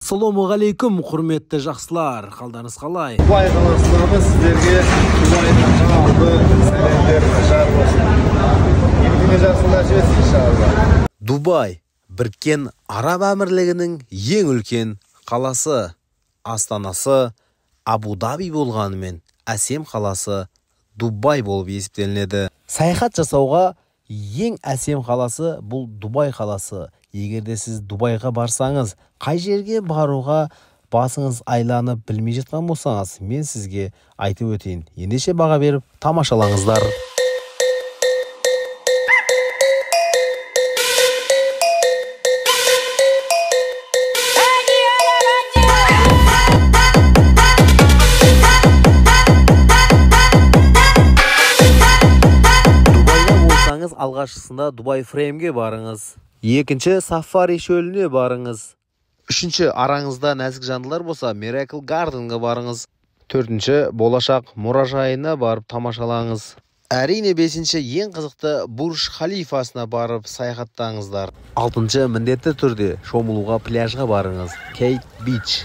Ассалаумағалейкум, құрметті жақсылар, қалдарыңыз қалай? Дубай қаласындағы сіздерге Дубайдан жалпы сәлемдер жар болсын. Еліңе жақсылар жетсін иншалла. Дубай, Біріккен Араб Әмірлігінің ең үлкен қаласы, астанасы Абу-Даби болғанымен әсем қаласы Дубай болып есептелінеді. Саяхат жасауға ең әсем қаласы бұл Дубай қаласы. Егер де сіз Дубайға барсаңыз, қай жерге баруға басыңыз айланып білмей жатқан болсаңыз, мен сізге айтып өтейін. Ендеше баға беріп тамашалаңыздар. Дубайда болсаңыз, алғашқысында Дубай Фреймге барыңыз. Екінші, сафари шөліне барыңыз. Үшінші, араңызда нәзік жандылар болса, Miracle Garden'ға барыңыз. Төртінші, болашақ мұражайына барып тамашалаңыз. Әрине, бесінші, ең қызықты Бурж Халифасына барып саяхаттаңыздар. Алтыншы, міндетті түрде шомылуға пляжға барыңыз. Кейт Бич.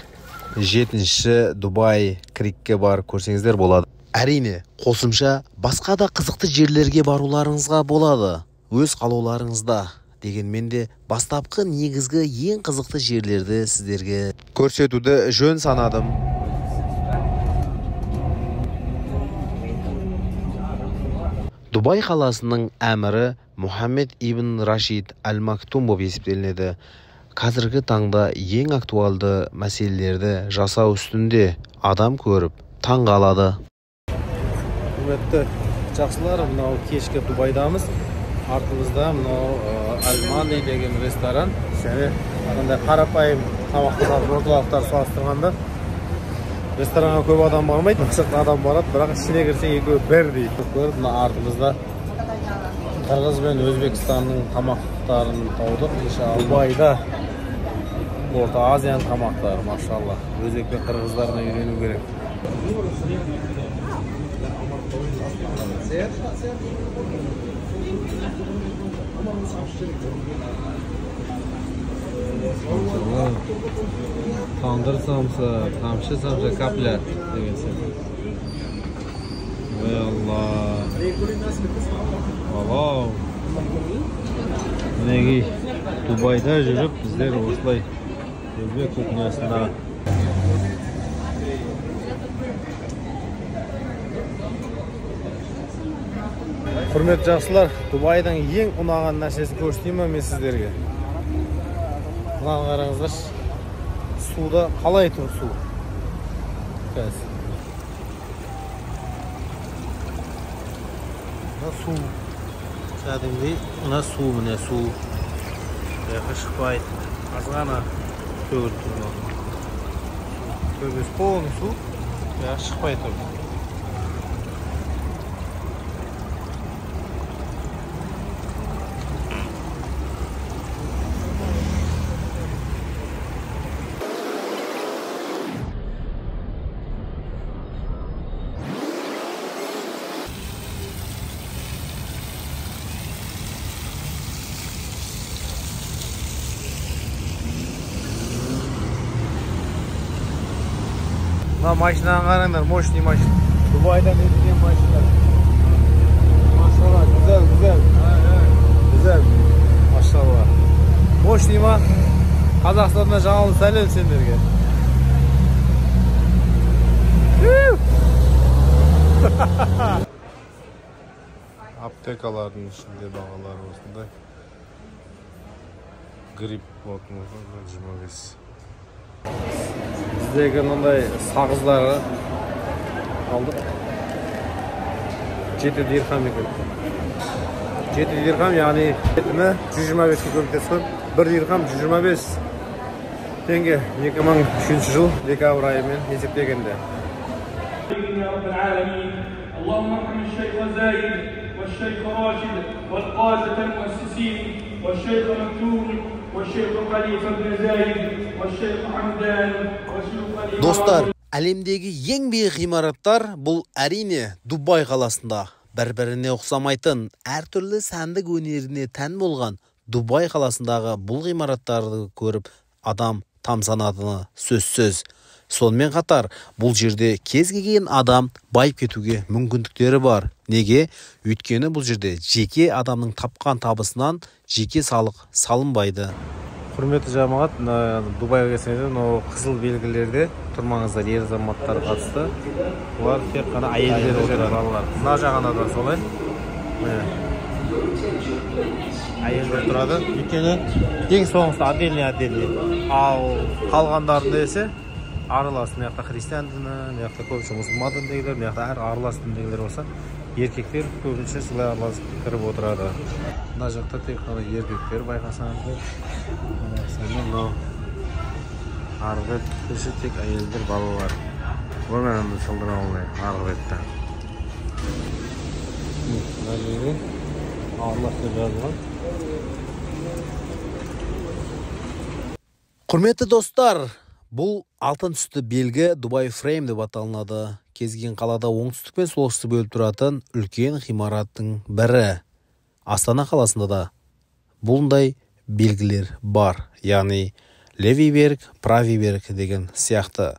Жетінші, Дубай Крикке барып көрсеңіздер болады. Әрине, қосымша басқа да қызықты жерлерге баруларыңызға болады. Өз қалауларыңызда. Дегенмен де бастапқы негізгі ең қызықты жерлерді сіздерге көрсетуді жөн санадым. Дубай қаласының әмірі Мұхаммед ибн Рашид Аль-Мактум болып есептелінеді. Қазіргі таңда ең актуалды мәселелерді жасау үстінде адам көріп таң қалады. Құрметті жақсылар, мынау кешкі Дубайдамыз. Артымызда мынау Аль-Мани деген ресторан. Және мынандай қарапайым тамақтар, орталықтар салыстырғанда ресторанға көп адам бармайды, мақсатты адам барады, бірақ ішіне кірсең екеуі бірдей. Көріп, мына артымызда Қырғыз бен Өзбекстанның тамақтарын таудық. Иншалла Дубайда Орта Азияның тамақтары, машалла. Өзбек пен қырғыздарына үйрену керек. Tandır samsa, tamşı samsa, kapla деген сияқты. Ой Алла. Вау. Мінекей Дубайда жүріп біздер осылай өзбек кухнясында. Құрметті жақсылар, Дубайдың ең ұнаған нәрсесін көрсетейін бе мен сіздерге? Мынаны қараңыздаршы. Суда қалай тұр су? Қазір. Мына су. Кәдімгідей мына су, міне су. Бұяққа шықпайды. Аз ғана төгіліп тұр мынау. Төбесі полный су, бұяққа шықпай тұр. Мына машинаны қараңдар, мощный машина. Дубайдан етілген машина. Машалла, güzel, güzel. Güzel. Машалла. Мощный ма? Қазақстаннан жалынды сәлем сендерге. Аптекалардың ішінде бағалары осындай. Грипп болатын болса 25. Біздегі мынандай сағыздары алдық. 7 дирхам екен. 7 дирхам, яғни жетіні 125-ке көбейтесіз. 1 дирхам 125 теңге. 2003 жыл декабрь айымен есептегенде. اللهم ارحم الشيخ زايد والشيخ راشد والقادة المؤسسين والشيخ مكتوم والشيخ خليفة بن زايد والشيخ حمدان وشيوخ الإمارات. Достар, әлемдегі ең биік ғимараттар бұл әрине Дубай қаласында. Бір-біріне ұқсамайтын, әртүрлі сәндік өнеріне тән болған Дубай қаласындағы бұл ғимараттарды көріп адам тамсанатыны сөзсіз. Сонымен қатар, бұл жерде кез келген адам байып кетуге мүмкіндіктері бар. Неге? Өйткені бұл жерде жеке адамның тапқан табысынан жеке салық салынбайды. Құрметті жамағат, Дубайға келсеңіздер, мынау қызыл белгілерде тұрмаңыздар, ер азаматтар қатысты. Бұлар тек қана әйелдер отырады, балалар. Мына жағында да солай. Міне. Әйелдер тұрады. Өйткені ең соңғысы отдельный. Ал қалғандарында есе аралас. Мына жақта христиан діні, мына жақта көбінше мұсылман дініндегілер, мына жақта әр аралас діндегілер болса, еркектер көбінше солай араласып кіріп отырады. Мына жақта тек қана еркектер, байқасаңыздар. Мынау арғы бетте тек әйелдер, балалар. Бұны сылдыра алмай арғы бетте. Мына жерде Аллах деп жазылған. Құрметті достар, бұл алтын түсті белгі Дубай Фрейм деп аталынады. Кез келген қалада оңтүстік пен солтүстікті бөліп тұратын үлкен ғимараттың бірі. Астана қаласында да бұндай белгілер бар. Яғни левый берег, правый берег деген сияқты.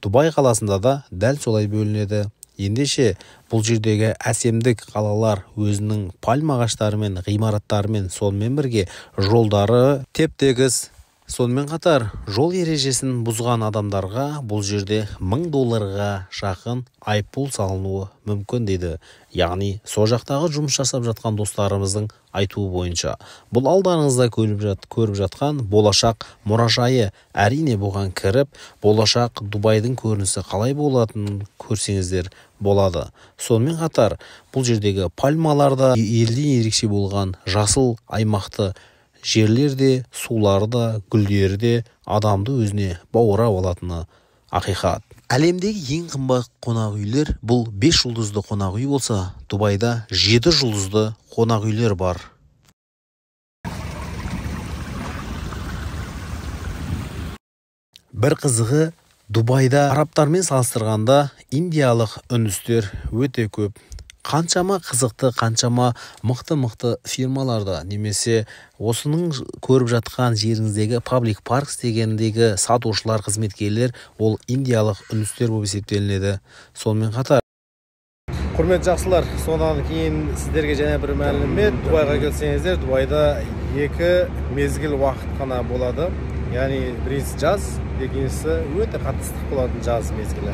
Дубай қаласында да дәл солай бөлінеді. Ендеше бұл жердегі әсемдік қалалар өзінің пальма ағаштарымен, ғимараттарымен, сонымен бірге жолдары теп-тегіс. Сонымен қатар, жол ережесін бұзған адамдарға бұл жерде $1000 жақын айыппұл салынуы мүмкін дейді. Яғни, со жақтағы жұмыс жасап жатқан достарымыздың айтуы бойынша. Бұл алдарыңызда көріп жатқан болашақ мұражайы. Әрине бұған кіріп, болашақ Дубайдың көрінісі қалай болатынын көрсеңіздер болады. Сонымен қатар, бұл жердегі пальмаларда елден ерекше болған жасыл аймақты жерлер де, сулары да, гүлдері де адамды өзіне баурап алатыны ақиқат. Әлемдегі ең қымбат қонақ үйлер бұл 5 жұлдызды қонақ үй болса, Дубайда 7 жұлдызды қонақ үйлер бар. Бір қызығы, Дубайда арабтармен салыстырғанда индиялық үндістер өте көп. Қаншама қызықты, қаншама мықты-мықты фирмаларда немесе осының көріп жатқан жеріңіздегі Public Parks дегендегі сатушылар, қызметкерлер ол индиялық үндістер болып есептелінеді. Сонымен қатар, құрметті жақсылар, содан кейін сіздерге және бір мәлімет. Дубайға келсеңіздер, Дубайда 2 мезгіл уақыт қана болады. Яғни біріншісі жаз, екіншісі өте қатты ыстық болатын жаз мезгілі.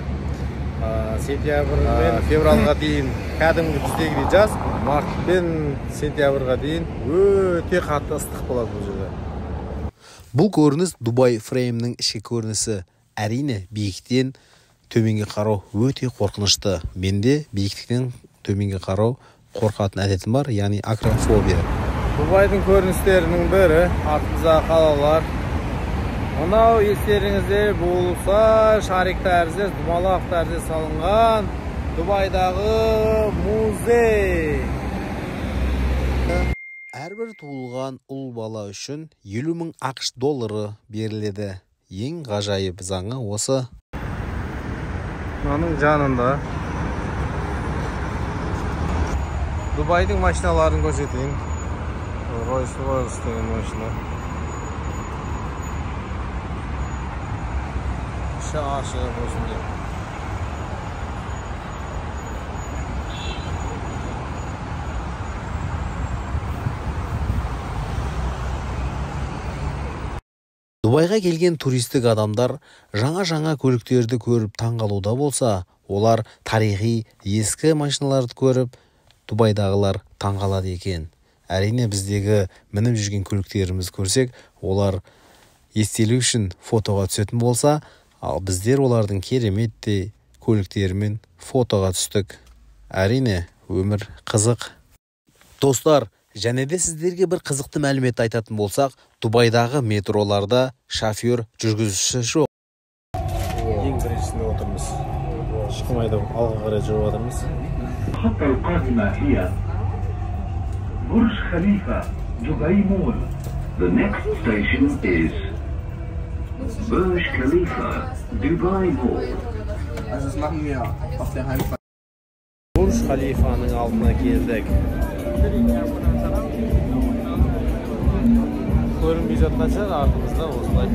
Сентябрь мен февральға дейін кәдімгі біздегідей жаз, март пен сентябрьға дейін өте қатты ыстық болады бұл жерде. Бұл көрініс Дубай Фреймнің ішкі көрінісі. Әрине, биіктен төменге қарау өте қорқынышты. Менде биіктіктен төменге қарау қорқатын әдетім бар, яғни акрофобия. Дубайдың көріністерінің бірі артымыздағы қалалар. Мынау естеріңізде болса, шарик тәрізді, домалақ тәрізді салынған Дубайдағы музей. Әрбір туылған ұл бала үшін 50 000 ақш доллары беріледі. Ең ғажайып заңы осы. Мынаның жанында Дубайдың машиналарын көрсетейін. Rolls-Royce деген машина. Іші ашық осындай. Дубайға келген туристік адамдар жаңа-жаңа көліктерді көріп таңғалуда болса, олар тарихи ескі машиналарды көріп, Дубайдағылар таңғалады екен. Әрине, біздегі мініп жүрген көліктерімізді көрсек, олар естелік үшін фотоға түсетін болса, ал біздер олардың кереметтей көліктерімен фотоға түстік. Әрине, өмір қызық. Достар, және де сіздерге бір қызықты мәлімет айтатын болсақ, Дубайдағы метроларда шофер жүргізуші жоқ. Ең біріншісінде отырмыз. Ешкім айдап алға қарай жүріп жатырмыз. المحطة القادمة هي برج خليفة دبي مول. The next station is Burj Khalifa Dubai Mall. Also das machen wir auf der Heimfahrt. Burj Khalifa'nın altına келдік. Көрінбей жатқан шығар, артымызда осылай.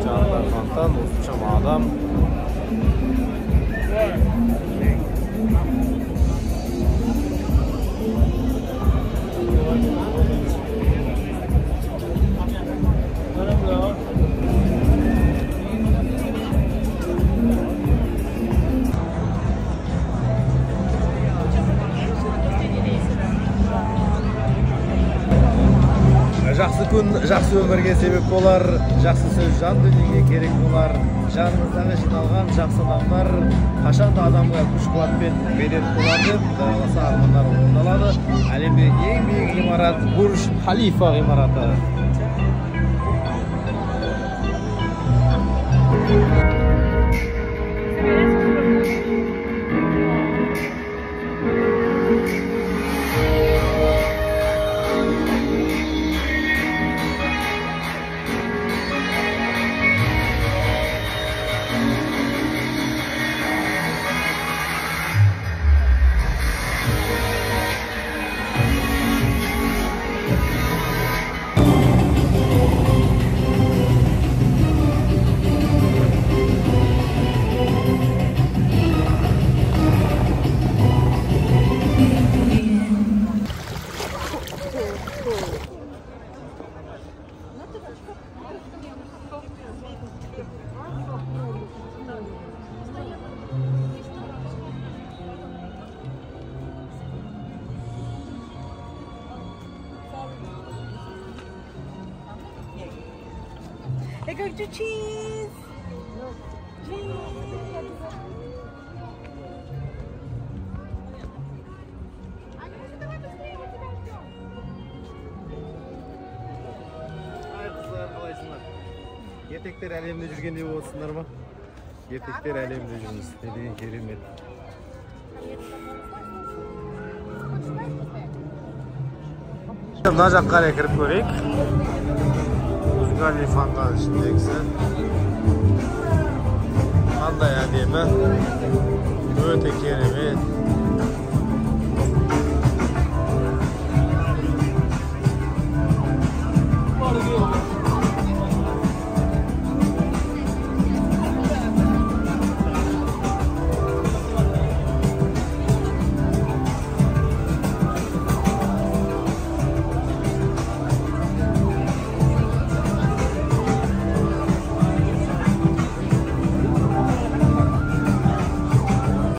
Жанында фонтан, осыншама адам. Жақсы күн, жақсы өмірге себеп болар, жақсы сөз жан дүниеге керек болар. Жаныңыздағы жиналған жақсы адамдар қашанда адамға күш қуат пен медет болар деп, Құдай қаласа армандар орындалады. Әлемдегі ең биік ғимарат Бурж Халифа ғимараты. They're going to cheese. Cheese. Ай қыздар, қалайсыңдар? Ертектер әлемінде жүргендей болсыңдар ма? Ертектер әлемінде жүрміз. Не деген керемет. Мына жаққа қарай кіріп көрейік. Музыкальный фонтан ішіндегісі. Қандай әдемі. Өте керемет.